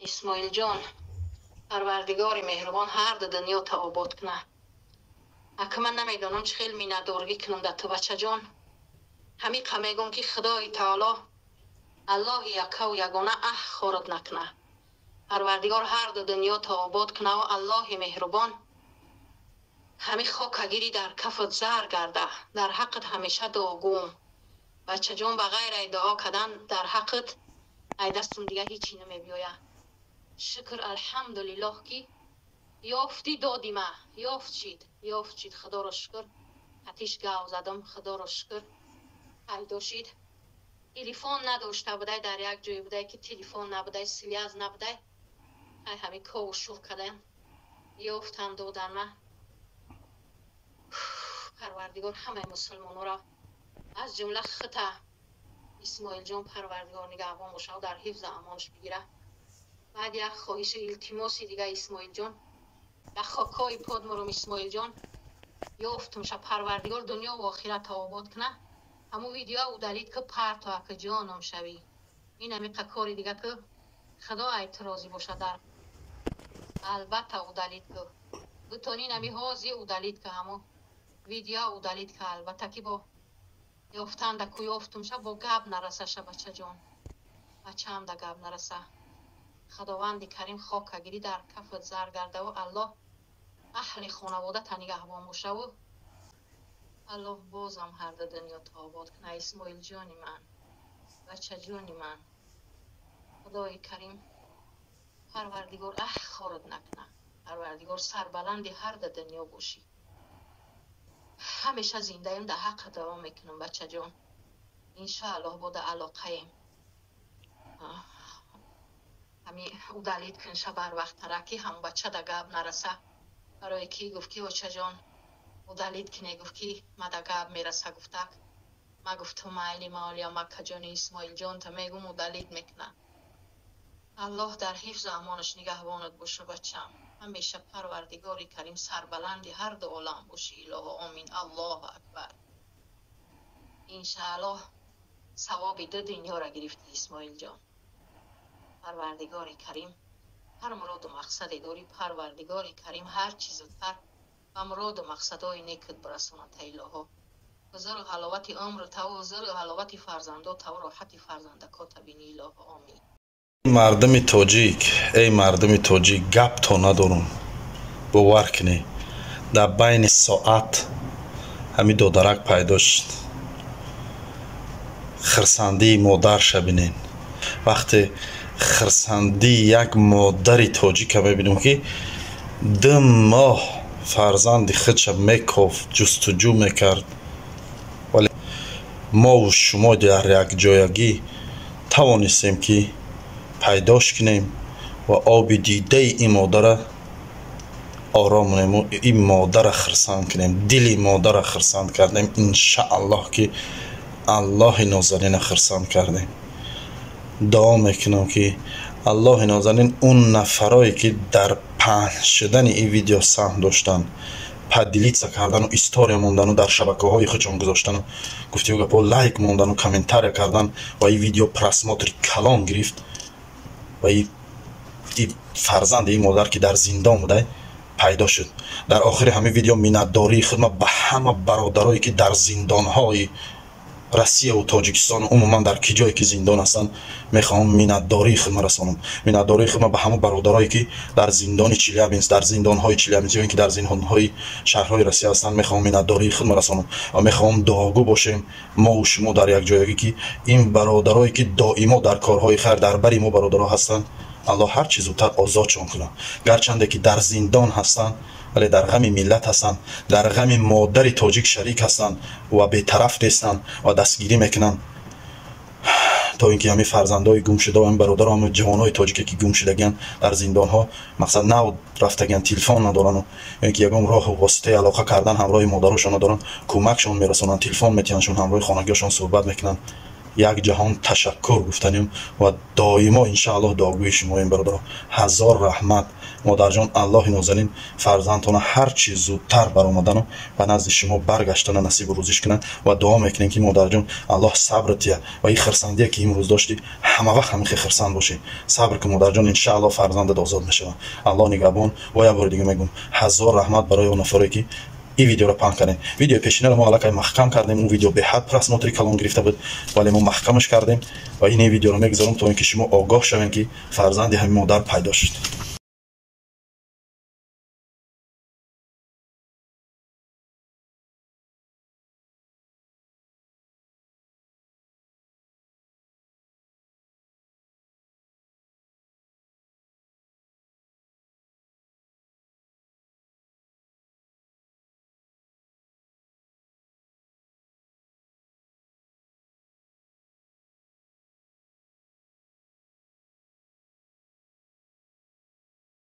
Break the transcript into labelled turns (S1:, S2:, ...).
S1: Исмоилҷон, Парвардигори меҳрубон ҳар ду дунёта обод куна. Ака, ман намедонам, чӣ хел миннатдоргӣ кунам да ту, бачаҷон. Ҳамиқа мегӯм, ки Худои таоло, Аллоҳи яккаву ягона аҳ хорат накуна. Парвардигор ҳар ду дунёта обод кунаву Аллоҳи меҳрубон ҳами хока гири дар кафат зар гарда. Дар ҳаққат ҳамеша дуогӯм. Бачаҷон, ба ғайр ай дуо кардан дар ҳаққат ай дастум дига ҳичи намебиёя. Шукр, алҳамдулиллоҳ, ки ёфтӣ, додима, ёфт шид, ёфт шид. Худоро шукр, атиш гав задам, худоро шукр, пайдо шид. Телефон надошта будай, дар як ҷое будай, ки телефон набудай, связь набудай. Ай ҳами кову шур кардам, ёфтам, доданма. Парвардигор ҳамаи мусулмонора, аз ҷумла хита, Исмоилҷон, Парвардигор нигаҳбон бошав, дар ҳифзу амонаш бигира. Баъд як хоҳишу илтимоси дига, Исмоилҷон, ба хокҳои под мурум, Исмоилҷон, ёфтумша. Парвардигор дунёву охирата обод куна. Ҳамун видеоа удалить ки, парто, ака ҷоном шавӣ. Ин ҳамиқа кори дига ки Худо ай ту розӣ боша. Дар албатта удалить ки бутонӣ, нами ҳози удалить ки, ҳамун видеоа удалить ки. Албатта, ки бо ёфтанда ку ёфтумша, бо гап нарасаша, бачаҷон, бачаам да гап нараса. Худованди карим хока гирӣ дар кафат зар гардаву Аллоҳ аҳли хонаводата нигаҳбон бошаву Аллоҳ бозам ҳарду дунёто обод куна. Исмоилҷони ман, бачаҷони ман, Худои карим, Парвардигор аҳ хорат накуна. Парвардигор, сарбаланди ҳарду дунё бошӣ. Ҳамеша зиндаем, дар ҳаққа давом мекунам, бачаҷон. Иншоаллоҳ, бо да алоқаем. Ҳами удалить кунша барвақттара, ки ҳам бача да гап нараса. Барое ки гуфт, ки очаҷон, удалить кине, гуфт, ки ма да гап мераса, гуфтак. Ма гуфтум: майли, маолия, маккаҷони Исмоилҷон, та мегум, удалить мекуна. Аллоҳ дар ҳифзу амонаш нигаҳбонат боша, бачам. Ҳамеша Парвардигори карим сарбаланди ҳар ду олам бошӣ. Илоҳо, омин, Аллоҳу акбар. Иншааллоҳ, савоби ду дунёра гирифтӣ, Исмоилҷон. Парвардигори карим, ҳар муроду мақсаде дорӣ, Парвардигори карим ҳар чӣ зудтар ба муроду мақсадҳои некат бирасонад. Илоҳо, ҳузуру ҳаловати умру таву, ҳузуру ҳаловати фарзандо таву, роҳати фарзандакота бинӣ. Илоҳо, омин.
S2: Мардуми тоҷик, эй мардуми тоҷик, гапто надорум. Бовар кунед, дар байни соат ҳамин додарак пайдо шуд. Хирсандии модарша бинед. Вақте хирсандии як модари тоҷика мебинем, ки 2 моҳ фарзанди худша мекофт, ҷустуҷӯ мекард, вале мову шумо дар якҷоягӣ тавонистем, ки пайдош кунем ва оби дидаи ин модара оромонему ин модара хирсанд кунем. Дили модара хирсанд кардем. Иншааллоҳ, ки Аллоҳи нозанина хирсанд кардем. Дуо мекунам, ки Аллоҳи нозанин он нафарое, ки дар паҳн шудани ин видео саҳм доштанд, поделиться кардану история мондану дар шабакаҳои худшон гузоштану гуфтиу гапо, лайк мондану комментария кардан ва ин видео просмотри калон гирифт ва и фарзанди ин модар, ки дар зиндон будай, пайдо шуд. Дар охири ҳамин видео миннатдории худма ба ҳама бародарое, ки дар зиндонҳои Россияву Тоҷикистону умуман дар ки ҷое ки зиндон ҳастанд, мехоҳам миннатдории худма расонам. Миннатдории худма ба ҳама бародарое, ки дар зиндони Челябинск, дар зиндонҳои Челябинск ё ин ки дар зиндонҳои шаҳрҳои Россия ҳастанд, мехоҳам миннатдории худма расонам ва мехоҳам дуогӯ бошем мову шумо дар якҷоягӣ, ки ин бародарое, ки доимо дар корҳои хайр дар бари мо бародаро ҳастанд, Аллоҳ ҳар чӣ зудтар озодшон кунад. Гарчанде ки дар зиндон ҳастанд, вале дар ғами миллат ҳастанд, дар ғами модари тоҷик шарик ҳастанд ва бетараф нестанд ва дастгирӣ мекунанд, то ин ки ҳамин фарзандои гумшуда ва ҳамин бародару ҳамин ҷавонои тоҷике, ки гум шудагианд дар зиндонҳо, мақсад нав рафтагианд, телефон надорану ё ин ки ягон роҳу воситаи алоқа кардан ҳамроҳи модарошон надоранд, кӯмакшон мерасонанд, телефон метиҳандшон, ҳамроҳи хонагиҳошон суҳбат мекунанд. Як ҷаҳон ташаккур гуфтанем ва доимо, иншааллоҳ, дуогӯи шумоем, бародаро. Ҳазор раҳмат, модарҷон. Аллоҳи нозанин фарзандтона ҳар чӣ зудтар баромадану ба назди шумо баргаштана насибу рӯзиш кунад. Ва дуо мекунем, ки, модарҷон, Аллоҳ сабр тия ва ин хирсандие, ки имрӯз доштӣ, ҳама вақт ҳамихе хирсанд бошӣ. Сабр кун, модарҷон, иншааллоҳ, фарзандат озод мешавад. Аллоҳ нигаҳбон. Ва як бори дига мегӯм: ҳазор раҳмат барои он нафаре, ки ин видеоро паҳн кардем. Видеои пешинаро мо аллакай маҳкам кардем. Он видео беҳад просмотри калон гирифта буд, вале мо маҳкамаш кардем ва ин видеоро мегузорам, то ин ки шумо огоҳ шавем, ки фарзанди ҳамин модар пайдо шуд.